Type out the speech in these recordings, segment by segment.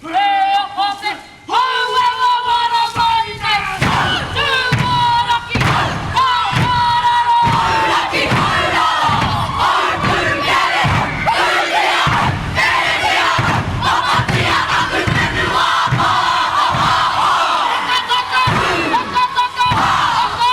He aha te hau e wawara mai nei? Tūmāraki, ka whāraro. Hauraki, hauraro, haupūkere, pūtea, meretia, pamatia taku whenua, pāhaha. Taka taka, taka taka, taka.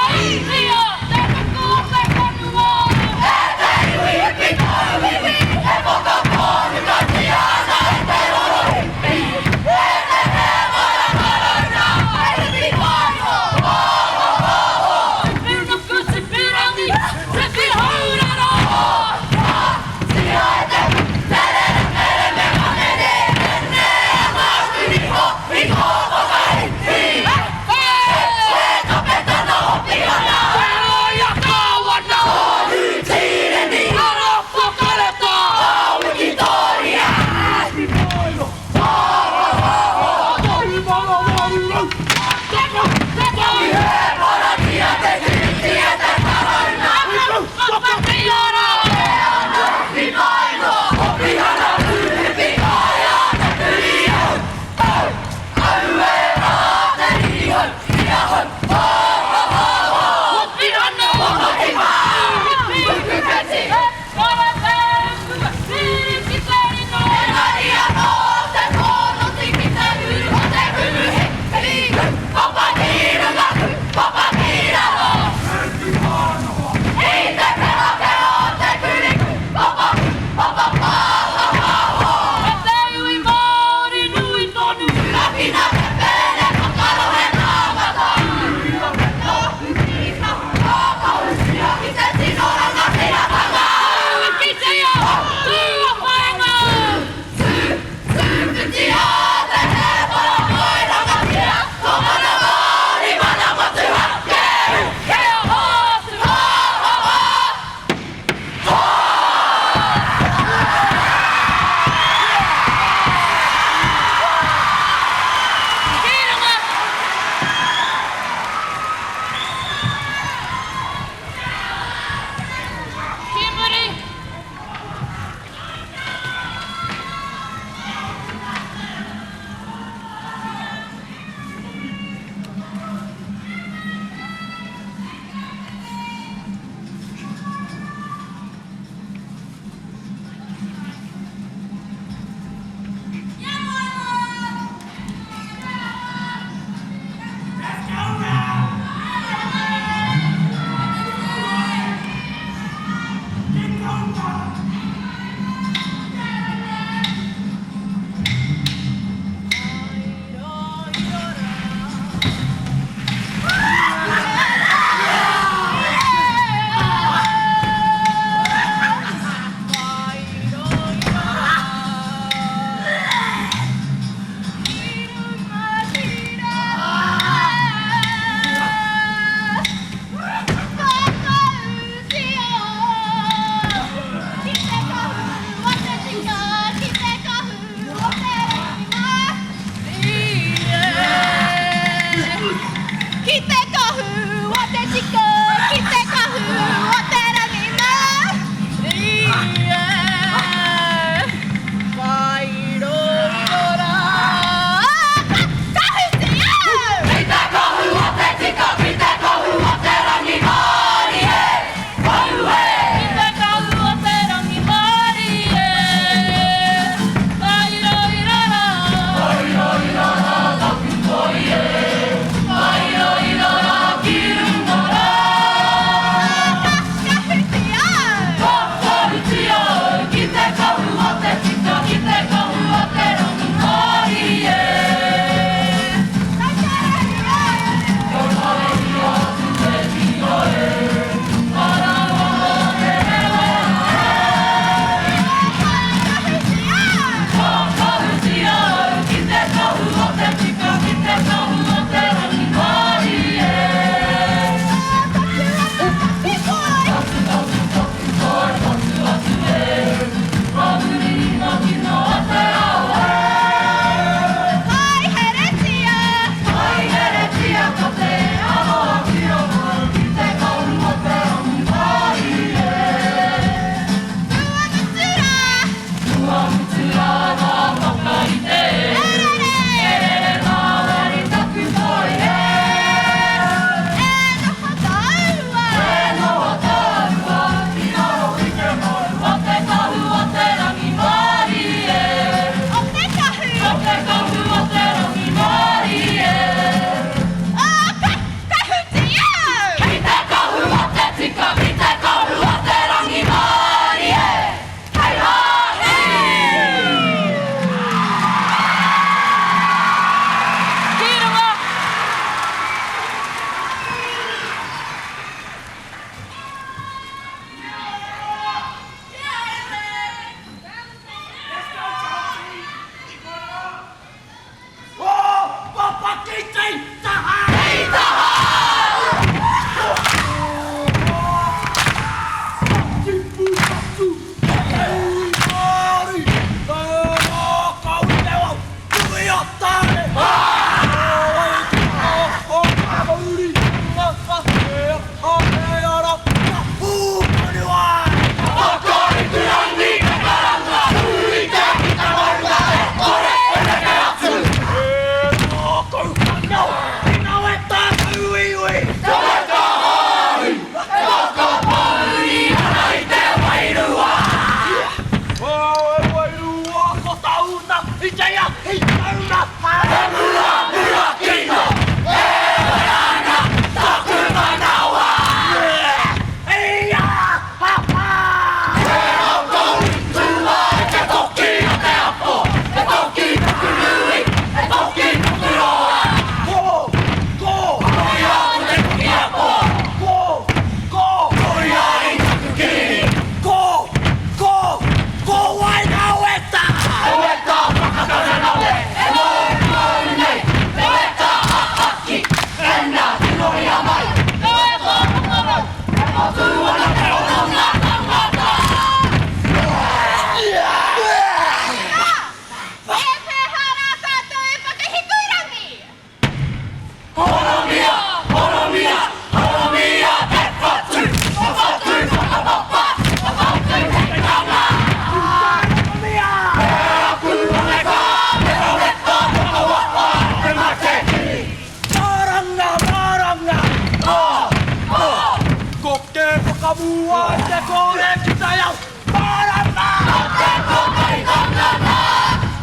Whakamua i te kore ki tai ao. Marama! Ko te kotahitanga nā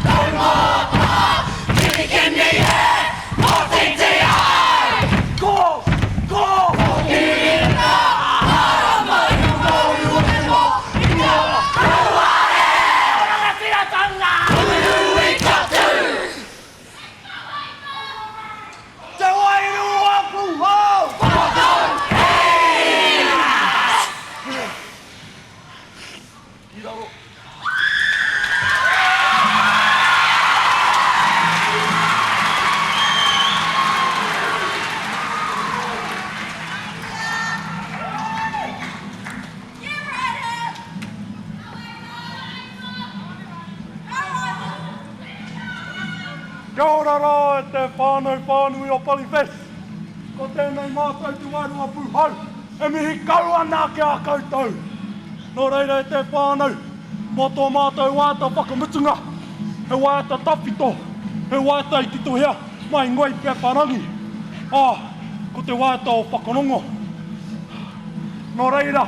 Taumata Kirikini e kotiti ai! Ko! Ko! Ko Kirina! Marama i runga o Ruapehu i te awa Kauare! Ko rangatiratanga! Uiui ka tū! Te wairua puhou! Whakatau Ki raro. Kia ora rā e te whānau whānui o Polyfest. Ko tēnei mātou te wairua pūhau e mihi kau ana ki a koutou. Nō reira e te whānau, mō tō mātou waiata whakamutunga, he waiata tawhito, he waiata i titohia mai Ngoi Pewharangi, ā, ko te waiata o Whakarongo. Nō reira,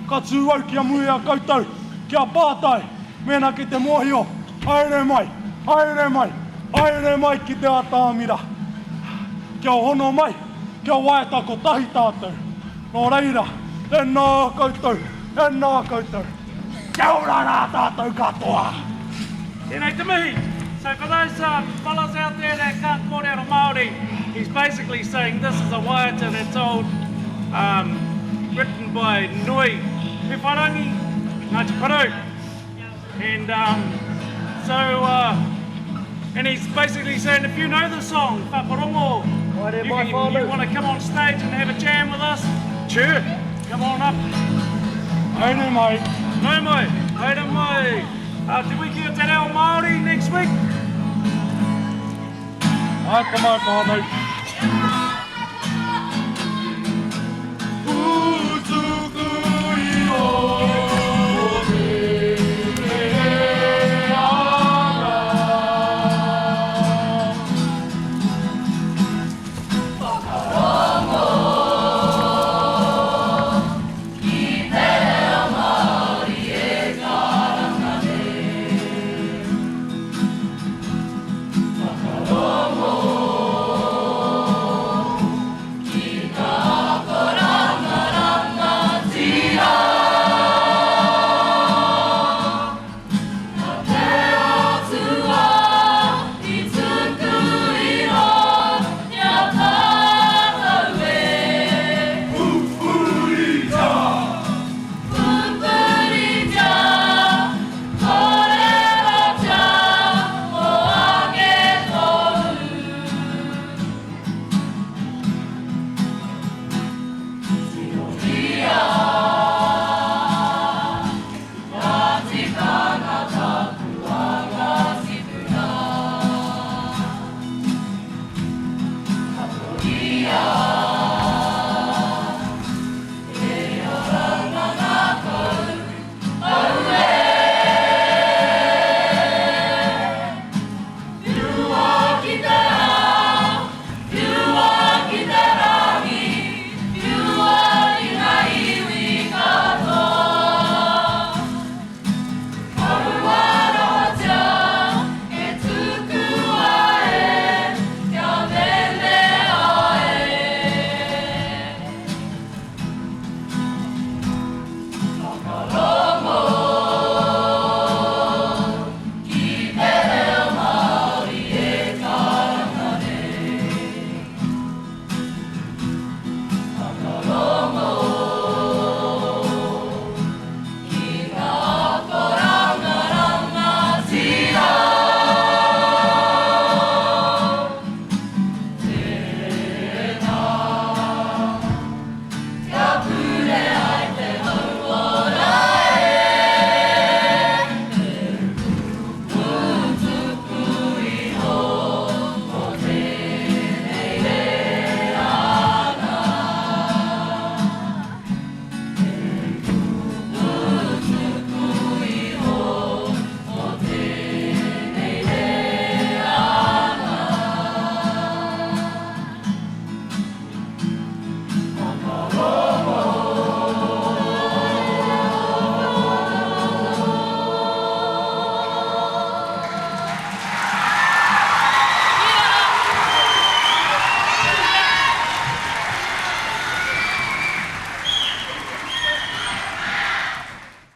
ka tū au kia muia koutou, kia pātai, mēnā kei te mōhio, haere mai, haere mai, haere mai ki te atamira. Kia hono mai, kia waeta kotahi tātou. Nō reira, tēnā koutou, tēnā koutou. Kia ora rā tātou katoa. Tēnei te mihi. So for those um, fellas out there that can't kōrero Māori, he's basically saying this is a waiata that's old, um, written by Nui Pewharangi, Ngāti Porou. And um, so, uh, and he's basically saying if you know the song, Whakarongo, you, can, you want to come on stage and have a jam with us, Sure. come on up. Haere mai. Nau mai, haere mai. Uh, te wiki o te reo Māori next week. Āta mai whānau.